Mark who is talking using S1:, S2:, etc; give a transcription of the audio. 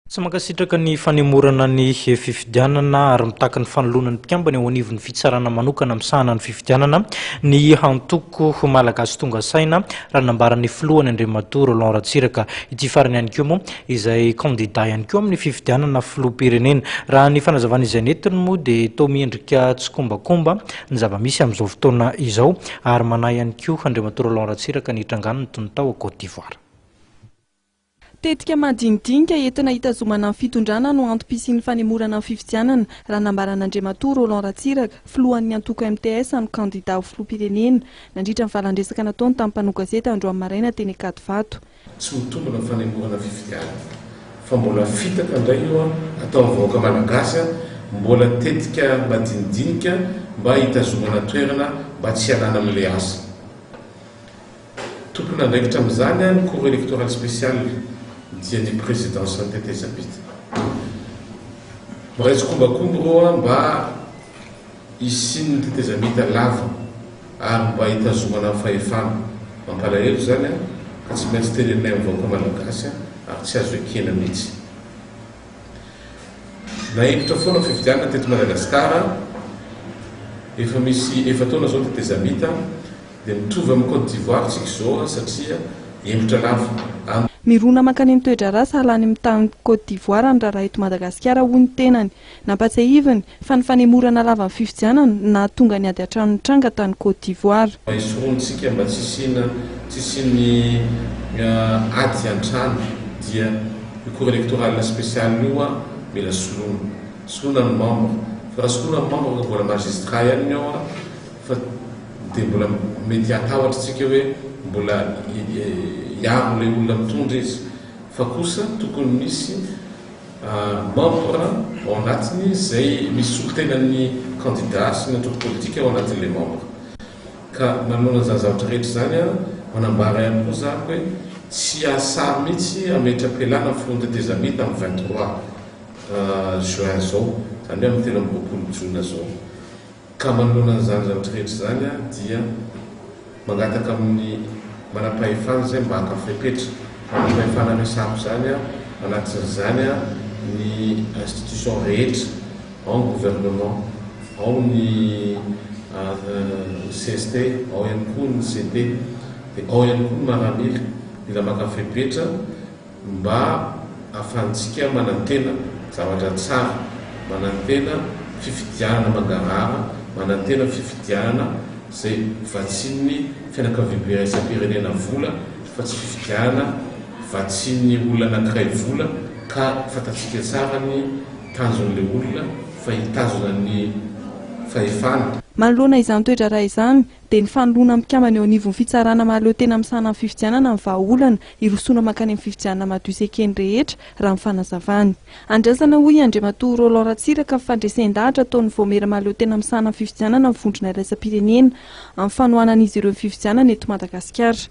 S1: Tsy mankasitraka ny fanemorana ny fifidianana ary mitaky ny fanoloana ny mpikambana eo anivon'ny fitsarana manokana misahana ny fifidianana ny antoko Malagasy Tonga Saina, raha ny nambaran'ny filohany Andriamatoa Roland Ratsiraka. Ity farany ihany koa moa izay kandida ihany koa amin'ny fifidianana filoham-pirenena. Raha ny fanazavana izay nentiny moa dia toa miendrika tsikombakomba ny zava-misy amin'izao fotoana izao ary manahy ihany koa Andriamatoa Roland Ratsiraka ny hitrangan'ny toy ny tao Côte d'Ivoire.
S2: Tetika madinidinika entina hitazomana ny fitondrana no antom-pisian'ny fanemorana ny fifidianana, raha nambaran'Andriamatoa Roland Ratsiraka, filohan'ny antoko MTS no kandida ho filoham-pirenena, nandritra ny valan-dresaka nataony tamin'ny mpanao gazety androany maraina teny Ankadivato.
S3: Tsy mitombina ny fanemorana fifidianana fa mbola fitaka indray io atao amin'ny vahoaka malagasy, mbola tetika madinidinika mba hitazomana toerana mba tsy hialana amin'ilay asa. Tompon'andraikitra amin'izany ny Cour électorale spéciale dia ny présidence ny tetezamita. Miray tsikombakomba ireo mba hisian'ny tetezamita lava ary mba hitazomana ny fahefana. Mampalahelo izany ka tsy maintsy teneninay amin'ny vahoaka malagasy ary tsy azo ekena mihitsy. Nahemotra foana ny fifidianana teto Madagasikara, efa misy efa-taona izao ny tetezamita. Dia mitovy amin'i Côte d'Ivoire tsika izao an satria hembotra lava an.
S2: Mirona mankany amin'ny toe-draharaha sahala any amin'ny tany Côte d'Ivoire ny raharaha eto Madagasikara hoy ny tenany. Nampatsiahiviny fa ny fanemorana lava ny fifidianana no nahatonga ny ady an-trano nitranga tany Côte d'Ivoire.
S3: Mba hisoroantsika mba tsy hisiana tsy hisian'ny ady an-trano dia io cour électorale spéciale io an mila soloina. Soloina ny membre. Fa raha soloina ny membre ka mbola magistrat ihany ny ao an Fa dia mbola mety hatahotra tsika hoe mbola hiaro ilay olona mitondra izy. Fa kosa tokony misy membre ao anatiny izay misy solontenan'ny candidat sy ny antoko politika ao anatin'ilay membre. Ka manoloana izany zavatra rehetra izany an, manambara ihany koa za hoe tsy hahasahy mihitsy hametra-pialana ny filohan'ny tetezamita amin'ny 23 juin izao, izany hoe amin'ny 23 jona izao. Ka manoloana an'izany zavatra rehetra izany dia mangataka amin'ny manampahefana izay mba haka fepetra. Manampahefana resahako izany, anatin'izany ny institution rehetra, ao ny gouvernement, ao ny cst, ao ihany koa ny CT, dia ao ihany koa ny maramila, mila maka fepetra. Mba ahafahantsika manantena zavatra tsara, manantena fifidianana mangarahara, manantena fifidianana izay vatsian'ny fianakaviambe iraisam-pirenena vola fa tsy fifidianana vatsian'ny olona anankiray vola ka fantatsika tsara ny tanjon'ilay olona fa hitazona ny fahefana.
S2: Manoloana izany toe-draharaha izany, dia ny fanoloana mpikambana eo anivon'ny fitsarana mahaleo tena misahana ny fifidianana ny vahaolana hirosoana mankany amin'ny fifidianana madio sy eken'ny rehetra, raha ny fanazavany. Andrasana hoy Andriamatoa Roland Ratsiraka ny fandresen-dahatra ataon'ny vaomiera mahaleo tena misahana ny fifidianana ny vondrona iraisam-pirenena amin'ny fanohanan'izy ireo ny fifidianana eto Madagasikara.